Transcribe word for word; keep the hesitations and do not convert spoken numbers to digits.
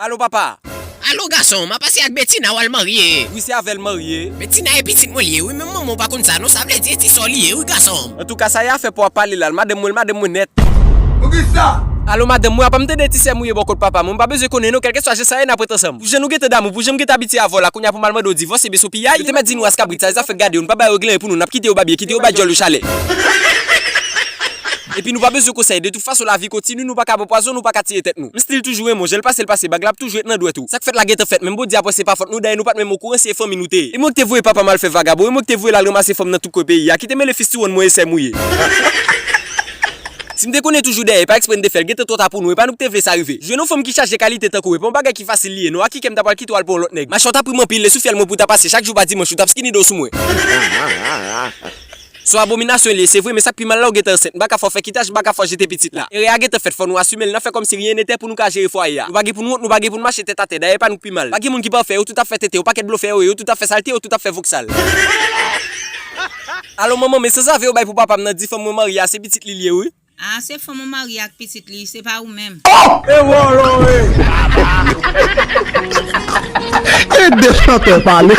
Alo papa. Alo gason, m ap pase ak Betina w al marye. Wi, se avè l marye. Betina e pitit mwen li ye wi, menm manman w pa konn sa non, sa vle di e ti sè w li ye wi gason. Antouka sa e afè pou w ap pale la, l madanm mwen, l madanm mwen nèt. Poukisa? Alo madanm mwen, apa m tande ti sè m ou ye bò kot papa mwen, m pa bezwen konnen non, kèlkeswa jan sa ye n ap ret ansanm. Pou jan nou gentan damou, pou jan m gentan abitye avè w la, kounye a pou m al mande w divòs, ebyen se w pi yay. Yo te mèt di nou as kabrit sa, e zafè gade yo, nou pa bay yo glen pou nou, n ap kite yo babye, kite yo bay djòl yo chalè. Epi nou pa bezwen konsèy, de tout fason lavi kontinye, nou pa ka bwè pwazon, nou pa ka tiye tèt nou. M still toujou renmen w, jan l pase l pase bag la ap toujou ret nan dwèt ou. Sa k fèt la gentan fèt, menm Bondye ap wè se pa fòt nou, dayè nou pa t menm okouran si e fanmi nou te ye. E mwen k te voye papa m al fè vagabon, e mwen k te voye l al ranmase fanm nan tout kwen peyi a, kite mele fis ti wonn mwen e sè m ou ye. Si m te konnen toujou dèyè, e pa eksprè n te fè l, gentan twò ta pou nou, e pa nou k te vle sa rive. Jwenn yon fanm ki chaje kalite tankou w, e pa yon bagay ki fasil li ye non, a ki kè m ta pral kite w al pran yon lòt nèg. Mache w ta pri m anpil, e sou fyèl mwen pou w ta pase, chak jou w pa di m anch, ou t ap skinny do sou mwen. Se yon abominasyon li ye, se vre, men sa k pi mal la, ou gentan ansent. M pa ka fè w fè kitaj, m pa ka fè w jete pitit la. Erè a gentan fèt, fò nou asime l, n ap fè kòmsi ryen nete pou nou ka jere fwaye a. Nou pa gen pou n wont, nou pa gen pou n mache tèt atè, dayè e pa nou k pi mal. Pa gen moun ki pafè, yo tout ap fè tenten, yon pakèt blofè yo ye, yo tout ap fè salte, yo tout ap fè voksal. Alo manman, men san zave yo bay pou papa m nan di fanm mwen marye a, se pitit li l ye wi. A, se fanm ou marye ak pitit li, se pa ou menm. E wòlò e! E de chantè pale.